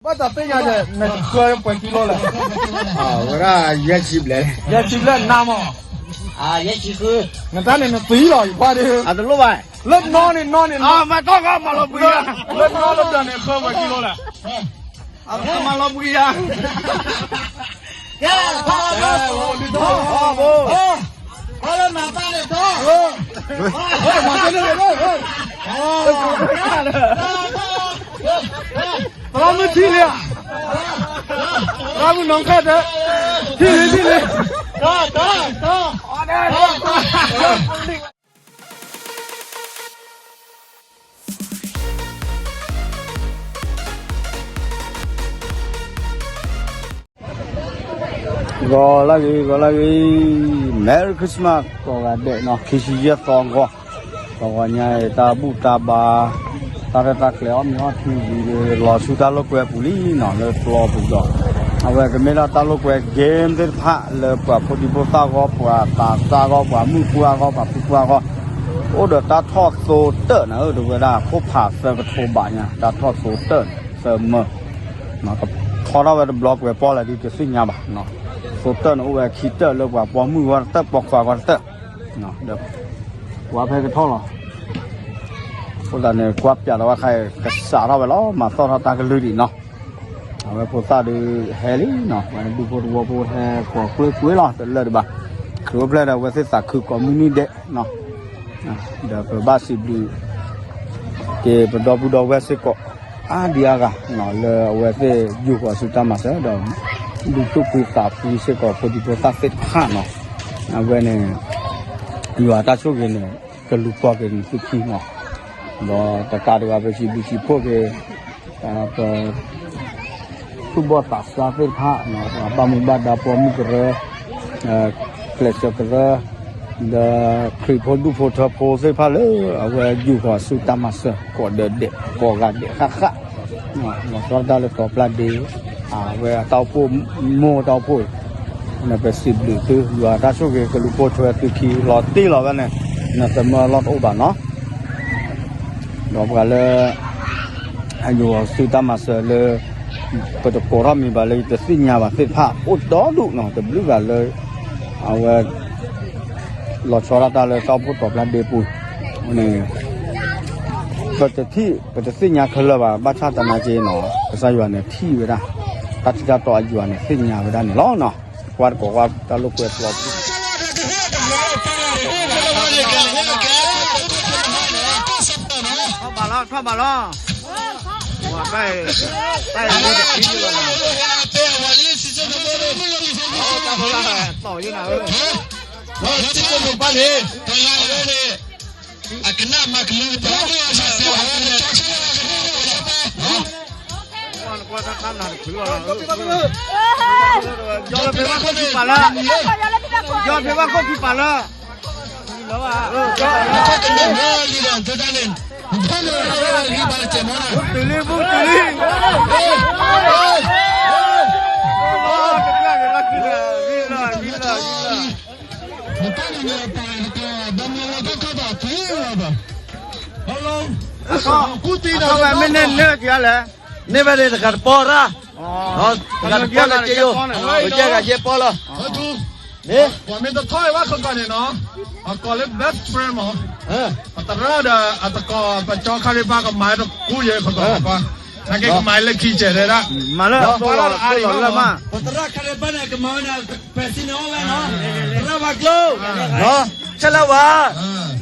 ဘၣ်သးသ့ၣ်ညါဒီး နကဃၢပှဲၤကံလိလဲၣ်. ဝဲဒၣ်ယဲၢ်ဆံဘျဲၣ်, ယဲၢ်ဆံဘျဲၣ်နါမး, နတၢ်န့ၣ်နသံလီၤ ယခွါဒီး, လၢနီၢ်န့ၣ် နီၢ်န့ၣ်, မၤထီၣ်ဃီမၤလီၤဘှံးယၤ, လၢနီၢ်လၢဒၢးန့ၣ် ဃၢပှဲၤကံလိလဲၣ်. မၤလီၤဘှံးယၤ, သရၣ်မုၣ်ထံၣ်လံဧါ, သရၣ်မုၣ်နီၢ်ခၢၣ်ဒၢး, ထံၣ်လံ ထံၣ်လံ. ဂီၤလၢဂ့ၤ ဂီၤလၢဂ့ၤ, Merry Christmas ကိးဂၤဒဲးနီၤ, ခံဆံယဲၢ်သီအဂီၢ်, တဂီၤညါအံၤ တၢ်ဘူၣ်တၢ်ဘါ တၢ်ရဲၣ်တၢ်ကျဲၤ အီၣ်မ့ၤအီထံဝံၤဒီး လီၤဆူတၢ်လိာ်ကွဲပူၤလံနီၤ လၢပျီပူၤဒီး အဝဲကမ့ၢ်ဒၣ်တၢ်လိာ်ကွဲ game သ့ၣ်တဖၣ် လၢပှၤဖိဒံဖိသၣ်အဂီၢ် ပှၤသးစၢ်အဂီၢ် ပှၤမုၣ်ပှၢ်အဂီၢ် ပှၤဖုပှၢ်အဂီၢ်, အိၣ်ဒီးတၢ်ထီၣ်သိတၢၢ်န့ၣ် တဝဲဒၣ် ဖိဖးသၢကထိဘးညါ တၢ်ထီၣ်သိတၢၢ်န့ၣ် သၢမၢ ထီထီၣ်ဝဲတဘျီပှဲၤပီၢ်လဲၣ်ဒုးတသ့ၣ်ညါဘၣ်, သိတၢၢ်န့ၣ်အိၣ်ဝဲခံတၢၢ် လၢပှၤပိာ်မုၣ်အဂီၢ်တၢၢ် ပိာ်ခွါအဂီၢ်တၢၢ်, ဒီး ကွၢ်ဖဲကထီၣ်လီၤ, အဃိသတးန့ၣ် ကွၢ်ပၠးဒီးဝဲခါအံၤ ကစးထီၣ်ဝဲလီၤ မၤသီၣ်ထီၣ်တၢ်ကလုၢ်ဒံးနီၤ, အဝဲဖိသၣ်ဒုးဟဲလံနီၤ ဝဲဒူဖိတဝီဖိဟဲကိးကျၢၤကွ့ၤလီၤ တလၢာ်ဒံးဘၣ်, ချုးအိၣ်ဖျဲၣ်ဒီး အဝဲသ့ၣ်သးခုကိးမုၢ်နံၤဒဲးနီၤ ဒီးပဘၣ်စံးဘျုးက့ၤ ပဒီပုၢ်ဒီဝဲၢ်စ့ၢ်ကီး အါဒံအါဂၤ လၢအဝဲသ့ၣ်ယူာ်ဃီၤဆူတၢ်မၤစၢၤဒီး ဒုးသူၣ်ဖှံသးဖှံစ့ၢ်ကီး ဖိဒံဖိသၣ်သ့ၣ်တဖၣ်နီၤ, အဝဲန့ၣ် ယွၤတၢ်ဆိၣ်ဂ့ၤန့ၣ် ကလူၤပိာ်က့ၤန့ၣ်သုခံနီၤ, ဒီးတကးဒံးဘၣ် ပစံးဘျုးစံးဖှိၣ်က့ၤ ပ သူၣ်ဘီၣ်သးစၢ်သ့ၣ်တဖၣ် ပှၤဘၣ်မူဘၣ်ဒါ ပိာ်မုၣ်ကရၢ, ကျဲးစၢးကရၢ, ဒီးခရံာ်ဖိဒူၣ်ဖိထၢဖိသ့ၣ်တဖၣ်လၢ အဝဲယူာ်ဃီၤဆူတၢ်မၤစၢၤ ကိးဒဲးဒဲး ကိးဂၤဒဲးဃၣ်ဃၣ်, လီၤဆီဒၣ်တၢ်လၢတီၤပျၢ်ဒ့ အဝဲအတၢ်အိၣ်ဖှိၣ် မိၢ်တၢ်အိၣ်ဖှိၣ်အံၤ ပစံးဘျုးသု ယွၤတၢ်ဆိၣ်ဂ့ၤ ကလူၤပိာ်ထွဲသုခံ လီၤတံၢ်လီၤဝဲန့ၣ် နသမၢလီၢ်တအိၣ်ဘၣ်နီၤ ဒီးပှၤလၢ အယူာ်ဃီၤဆူတၢ်မၤစၢၤလၢ ပတကိးထီၣ်မံၤဘၣ်လၢ ယတသ့ၣ်ညါဘၣ်သ့ၣ်တဖၣ် အိၣ်ဒီဒူၣ်နီၤ တဘျုးဂၤလၢ အဝဲ လီၤဆီဒၣ်တၢ်လၢတၢ်အိၣ်ဖှိၣ်တီၤပျၢ်ဒ့ပူၤန့ၣ် ပတထံၣ် ပတသ့ၣ်ညါခဲလၢာ်ဘၣ် ဘၣ်ဆၣ်သနာ်က့နီၤ ကစၢ်ယွၤန့ၣ်ထံၣ်ဝဲဒၣ် တၢ်ထံၣ်တၢ်တီအယွၤန့ၣ် သ့ၣ်ညါဝဲဒၣ်န့ၣ်လီၤနီၤ ကွၢ်တကိးကွၢ်တၢ်လိာ်ကွဲပျီပူၤ ထီၣ်ဘၣ်လီၤ ထီၣ်ဘၣ်လီၤ ပၢ်အံၤ တၢ်အံၤ သီၣ်ယနၤဧၢ ပၢ်န့ၣ် အကနၣ်မၤကလၢ ကွၢ်တၢ်ခါနၤတဖုလီၤ ယီၤလၢဖဲဘၣ်ခိၣ်ဖံးပာ်လၢ ယီၤဖဲဘၣ်ခိၣ်ဖံးပာ်လၢ တုၤလံ ဘုတုၤလံ မ့ၢ်န့ၢ်န့ၢ်ကလဲၣ် န့ၢ်ဝဲန့ၣ်တဂၤတပီၢ်ရၣ် တဂၤတပီၢ်လၢက့ယိာ် ကယဲၢ်ဂၤယဲၢ်ပီၢ်လီၤ မ့ၢ် ပှၤမ့ၢ်တထီၣ်ဝဲဘၣ်ခီကီးန့ၣ်နီၤ အကိးလၢ best friend မး ပသရၣ်ဒီးအတကိး ပကၠီခါရ့ပၢ်ကမၤတကူယဲၢ်ခီကီးပၢ် နာ်က့ကမၤလၢခံကဲးဒဲဒၣ် မၤလၢအသိးလီၤ သိးလီၤလၢမး ပသရၣ်ခါရ့ပၢ်န့ၣ် ကမၤဝဲဒၣ် ပှၤစံးန့ၣ်အီၣ်ဝဲနီၤ သရၣ်ဝါကျိ ဆဲလၢဝါ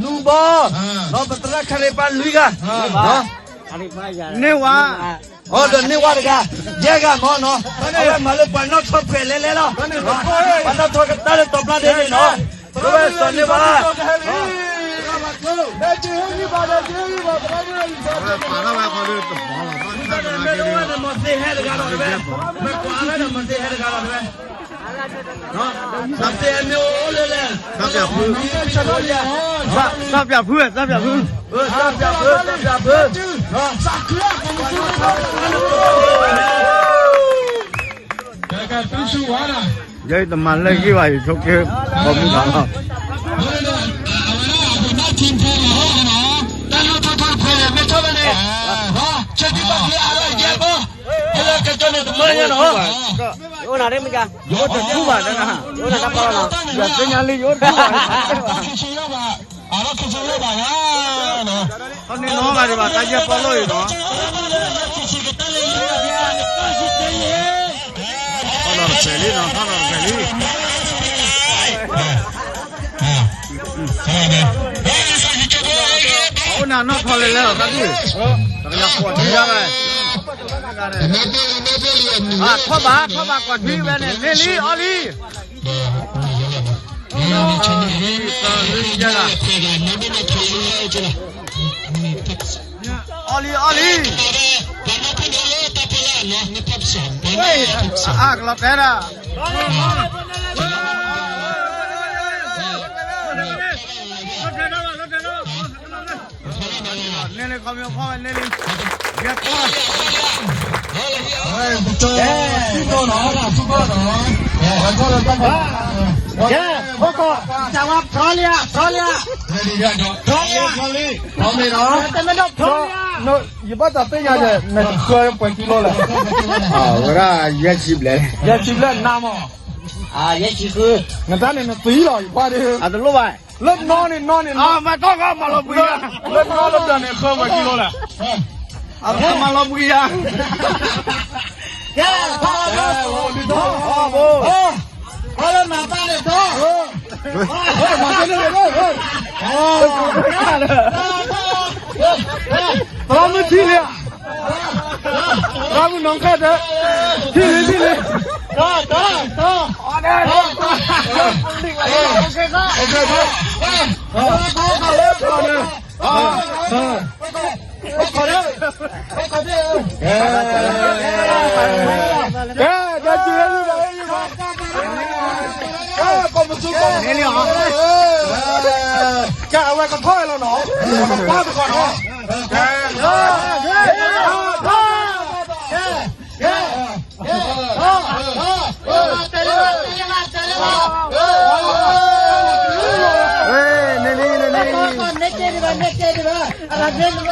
လူဘီ ပသရၣ်ခါရ့ပၢ်လွံၢ်ဂၤ န့ၢ်ဝါ အဒီးန့ၢ်ဝါတဂၤ ယဲၢ်ဂၤမ့ၢ်နီၤ အဝဲမၤလၢပှၤနီၣ်ထီၣ်ပှဲၤလဲၣ်လဲၣ်လီၤ ပှၤနီၣ်ထီၣ်ကတၢၢ်လၢတီၤပျၢ်ဒ့န့ၣ်နီၤ ကဝဲစီၤန့ၢ်ဝါ မၤသ့ဟဲတဂၤလီၤတဝဲ မ့ၢ်ကွၢ်လၢမၤသ့ဟဲတဂၤလီၤတဝဲ သးပၠးဖု သးပၠးဖု သးပၠးဖု သးပၠးဖု သးပၠးဖု ယဲတမၤလၢဂ့ၢ်ဘၣ်အံၤ ဆိက့ ဘီမုၢ်ဘၣ်လီၤ တၢ်လၢထီၣ်ထီၣ်တဖၣ်န့ၣ် မ့ၢ်ထီၣ်ဝဲန့ၣ် ဆၢထံၣ်ဘၣ်က့ၤအါလၢယဲၢ်ဘီ ဟဲ ကကန့ၣ်တမၢညါနီၤ, ယအိၣ်နၤဒ်မ့ၢ်က, ယအိၣ်တထူၣ်ဘၣ်, ယအိၣ်နၤတၢ်ဖီလီၤနီၤ, ယသ့ၣ်ညါလံ ယအိၣ်တထူၣ်ဘၣ်, ထီၣ်န့ၢ်နီၤဂၤဒံးဘၣ် တၢ်ယဲၢ်ပီၣ်လိၣ်အံၤနီၤ, ထီၣ်နီၤတစဲးလံနီၤ, ထီၣ်နီၤတစဲးလံ. အိၣ်နၤနီၢ်ထီလဲၤလဲၤလီၤ တၢ်ဒုး, တကယၤကွၢ်ထံယါဝဲ, ထီၣ်ဘၣ် ထီၣ်ဘၣ်ကွၢ်ထံဝဲန့ၣ် န့ၢ်လံ အီၣ်လံ, အီၣ်လံ အီၣ်လံ, အါ ကလီၤတဲဒၣ် န့ၢ်လံ ခီပညီဖီဝဲန့ၢ်လံ, ယဲၢ်ပီၣ်, ကၠီနီၤ ထီၣ်ထီၣ်နီၤ, ကဲ ဖိကီၢ် ကဝါ ဖြီလံဧါ ဖြီလံဧါ, ဖြီလံဧါ, တမ့ၢ်ဒီးဖြီလံဧါ, ယဘၣ်သးသ့ၣ်ညါဒီး နဃၢပှဲၤကံလိလဲၣ်, ဝဲဒၣ် ယဲၢ်ဆံဘျဲၣ်, ယဲၢ်ဆံဘျဲၣ်နါမး, ယဲၢ်ဆံဃု, နတၢ်န့ၣ် နသံလီၤ ယခွါဒီး အတလိၣ်ဘၣ် လၢနီၢ်န့ၣ် နီၢ်န့ၣ် မၤထီၣ်ကီမၤလီၤဘှံးယၤ, လၢနီၢ်လၢဒၢးန့ၣ် ဃၢဝဲကံလိလဲၣ်, အမၤလီၤဘှံးယၤ, ကဲ, ထီၣ်ဘိ, ထီၣ်ဘိ, ထီၣ်လၢနၤတၢ်န့ၣ်ထီၣ်, သရၣ်မုၣ်ထံၣ်လံ, သရၣ်မုၣ်နီၢ်ခါဒီး, ထံၣ်လံ ထံၣ်လံ, ကဲ အဝဲကဖီၣ်လီၤနီၤ, ကဖီၣ်တကီၢ်နီၤ, ကဲ, ကဲ, ကဲ,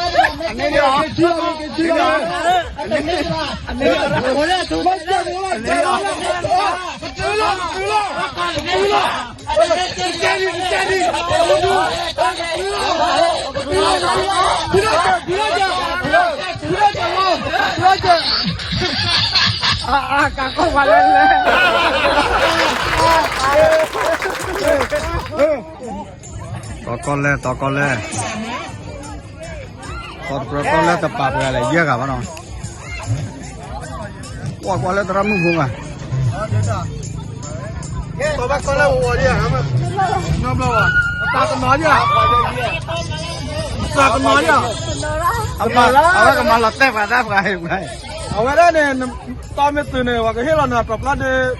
ကဲ, ကဲ, ကဲ, ကၢ်ကိၢ်ဝဲလဲၣ်လဲၣ်, တီကီၢ်လဲၢ် တီကီၢ်လဲၢ်, တီတကြၢးကီၢ်လဲၢ်တပာ်ပှဲၤလဲၣ် ယဲၢ်ဂၤဘၣ်နီၤ, ကွၢ်ကွၢ်လၢသရၣ်မုၣ်ဖိဘၣ် အဝဲကမၤလီၤတဲာ်ပှၤတၢ်ပှၤ, အဝဲဒၣ်န့ၣ် တီမ့ၢ်တုၤန့ၣ် ပှၤကဟ့ၣ်လီၤနၤပျီ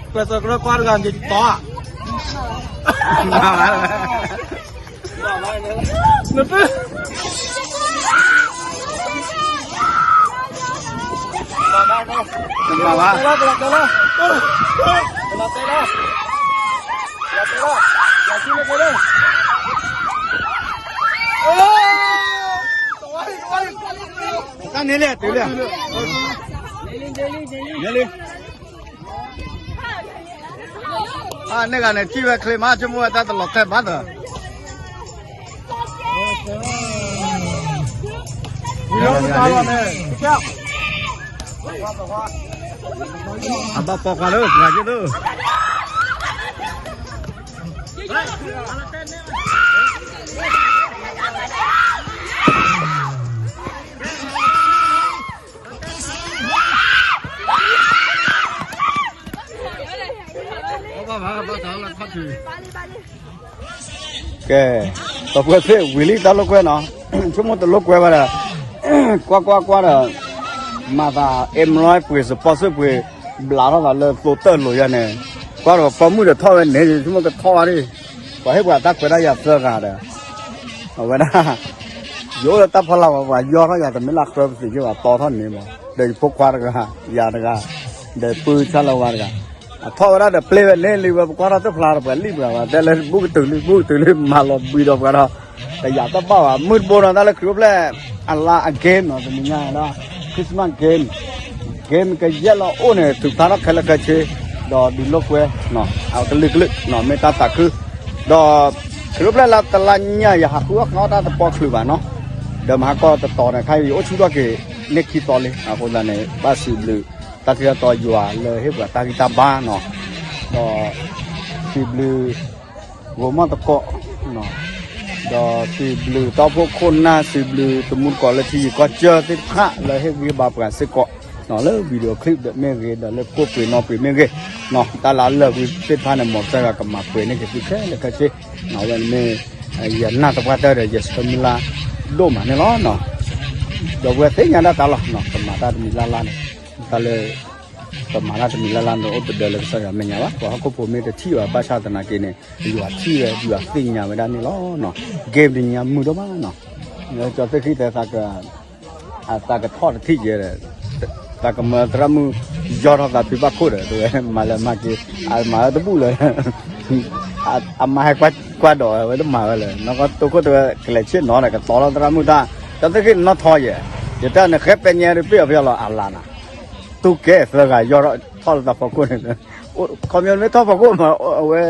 ပျီဒီး ကျဲးစၢးကရၢကွၢ်တဂၤန့ၣ်တီဧါ, နပၢ် တၢ်န့ၣ်လဲၣ် တုၤလဲၣ်, န့ၣ်လံ, အန့ၣ်ဂၤန့ၣ် ထံၣ်ဝဲချ့မး ဆိကမိၣ်ဝဲတၢ်တလီၤတဲာ်ဘၣ်သၢ အဘၣ်ပိာ်ခွါလၢပှၤက့ၤသိး ကဲ, ဒီပုၢ်ဝဲၢ်သ့ၣ် ဝံၤလံတၢ်လိာ်ကွဲနီၤ, ဆိကမိၣ်တလိာ်ကွဲဘၣ်ဒီး, ကွၢ်ကွၢ်ကွၢ်ဒီး, မၤသး အ့ၣ်မလွဲပှ့ၤစပီစ့ၣ်ပှ့ၤ, ဘျးထီၣ်သးလၢသိတၢၢ်လိၤယါန့ၣ်, ကွၢ်ဒီးပိာ်မုၣ်ဒီးထီၣ်ဝဲန့ၣ် ဆိကမိၣ်ကထီၣ်ဝဲဒၣ်, ပှၤဟ့ၣ်ပှၤတၢ်ခွဲးတၢ်ယာ်သၢဂၤဒီး, အဝဲဒၣ် ယအိၣ်လၢတၢ်ဖီလာ်ဝဲ ပှၤယီၢ်ထီၣ်ယၤ တမ့ၢ်လၢဃၢပသံးက့ဘၣ် တီထီၣ်န့ၣ်မး, ဒီးယဖိခွါတဂၤ, ယၤတဂၤ, ဒီးပုၢ်ဆါလၢဝါတဂၤ, အထီၣ်ဝဲဒၣ်ဒီးပျဲဝဲန့ၣ်လံဝဲ ပကွၢ်ထီၣ်သ့ၣ်ဖျါဒီးပှၤလံၣ်ပှၤဘၣ် တဲလၢဘူၣ်ကတုၤလံ ဘူၣ်ကတုၤလံ မၤလီၤဘှံးဒီးပှၤဒီး, တယာ်တဘၣ်ဘၣ် မုၢ်တဘိနီၤ တၢ်လၢခရံာ်အိၣ်ဖျဲၣ်, အလါအ game နီၤ တနံၤညါဒီး, Christmas game ဂ့ၤမ့ၢ်ကယဲၢ်လီၤအိၣ်န့ၣ် ထုးဖျါထီၣ်ခဲလၢာ်ခဲဆ့, ဒီးဒုးလိာ်ကွဲ, အကလုာ်ကလုာ်, မ့ၢ်တၢ်သးခု, ဒီး ခရံာ်အိၣ်ဖျဲၣ်လၢတလါညါယဟးဃုအီၣ်ဃုအီၣ်တၢ်တပီချုးဘၣ်နီၤ, ဒီးမဟါကီၢ်တတီၤန့ၣ် ခါအံၤအိၣ်ဆူၣ်ထီၣ်က့ၤ န့ၢ်ခံသီလံ, အဃိသတးန့ၣ် ဘၣ်စံးဘျုး တၢ်ထံၣ်တၢ်တီယွၤလၢဟ့ၣ်ပှၤတၢ်ဂံၢ်တၢ်ဘါနီၤ, ဒီး စံးဘျုး ဂိၤမီၢ်သကိး, ဒီးစံးဘျုးတၢ်အိၣ်ဖှိၣ်ခိၣ်နၢ်, စံးဘျုးတမူတကိးလၢထံယံၤကီၢ်စၢၢ်သ့ၣ်တဖၣ်လၢဟ့ၣ်ဂံၢ်ဘါပှၤစ့ၢ်ကီး, လၢ video clip ဒီးမ့ၢ်ဂ့ၤ, ဒီးလၢကိၣ်ပှ့ၤနီၣ်ပှ့ၤမ့ၢ်ဂ့ၤ, တၢ်လၢအလၢာ်ကွံာ်သ့ၣ်တဖၣ်န့ၣ် မ်ကစၢ်ယွၤကမၤပှဲၤန့ၢ်က့ၤသုခဲလၢာ်ခဲဆ့, အဝဲန့ၣ်မ့ၢ် ယနာ်သပှၢ်တၢၢ်ဒီး ယဆၢမုၢ်လၢ်ဒိၣ်မးန့ၣ်လီၤ. ဒီပုၢ်ဝဲၢ်သ့ၣ်ညါဒၣ်တၢ်လီၤ, ကမၤတၢ်တမံၤလၢ်လၢ်န့ၣ်, တၢ်လၢ ကမၤတၢ်တမံၤလၢ်လၢ်န့ၣ် အိၣ်ပဒၢးလၢကစၢ်ယွၤမဲာ်ညါဘၣ်, ပှၤဟီၣ်ခိၣ်ဖိမ့ၢ်တထံၣ်ဘၣ်ဘၣ်ဆၣ်သနာ်က့န့ၣ် ယွၤထံၣ်ဝဲ ယွၤသ့ၣ်ညါဝဲဒၣ်န့ၣ်လီၤ. ဂ့ၤတနံၤညါမုာ်ဒိၣ်မးနီၤ, ကၠီသ့ၣ်ဃံသဲ သးကထီၣ်တထံၣ်ကဲဒီး သးကမၢသရၣ်မုၣ် ယီၢ်ထီၣ်သးဖံဘၣ်ခိၣ်ဒီး တဝဲမၤလၢမၤက့ၤ, အမၤဝဲတဘူၣ်လၢၤ အမၤဟဲကွၢ်ဒီးဝဲတမၤဝဲလၢၤ, နီၢ်ကီၢ်တိခိၣ်တဝဲ ကလဲၤဆ့ၣ်နီၤဒီး ကတီၤထီၣ်သရၣ်မုၣ်တၢ်, ကၠီသ့ၣ်ဃံနီၣ်ထီယဲ, ယတဲနဃဲပဲညဲဒုးပ့ၢ်အီၤဖဲလီၤအလၤနၤ, တူၢ်ကဲသၢဂၤယီၢ်ထီၣ်လၢသးဖီခိၣ်န့ၣ်, ခီပညီမ့ၢ်ထီၣ်ဖီခိၣ်မး အဝဲ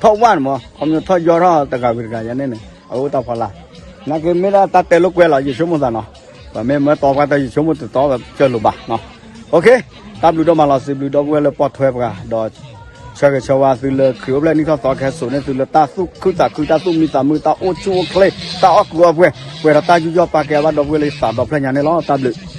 ထီၣ်ဝၣ်န့ၣ်မး ခီပညီထီၣ်ယီၢ်ထီၣ်တဂၤဝံၤတဂၤယဲန့ၣ်န့ၣ် အအိၣ်တၢ်ဖီလာ်, နာ်က့မ့ၢ်ဒၣ်တၢ်တဲလိာ်ကွဲလီၤ ယဆိကမိၣ်သးနီၤ, ပှၤမ့ၢ်မၢတီပှၢ်တၢၢ် ယဆိကမိၣ်တတီဝဲကၢၢ်လိာ်ဘၣ်နီၤ. OK, တၢ်ဘျုးဒိၣ်မးလီၤ, စံးဘျုးဒီပုၢ်ဝဲၢ်လၢပိာ်ထွဲပှၤ, ဒီးဆၢဂ့ၤဆၢဝါသုလၢခရံာ်အိၣ်ဖျဲၣ်နံၣ်ထီၣ်သီကဟဲစိာ်န့ၢ်သုလၢတၢ်သူၣ်ခုသးခု တၢ်သူၣ်မံသးမုာ် တၢ်အိၣ်ဆူၣ်အိၣ်ချ့ တၢ်အီၣ်ကုးအီပှဲၤ, ပှဲၤဒီးတၢ်ယူးယီၣ်ပာ်ကဲဘၣ်ဒီပုၢ်ဝဲၢ်လၢယသးဒီဖျၢၣ်ညါန့ၣ်လီၤ. တၢ်ဘျုး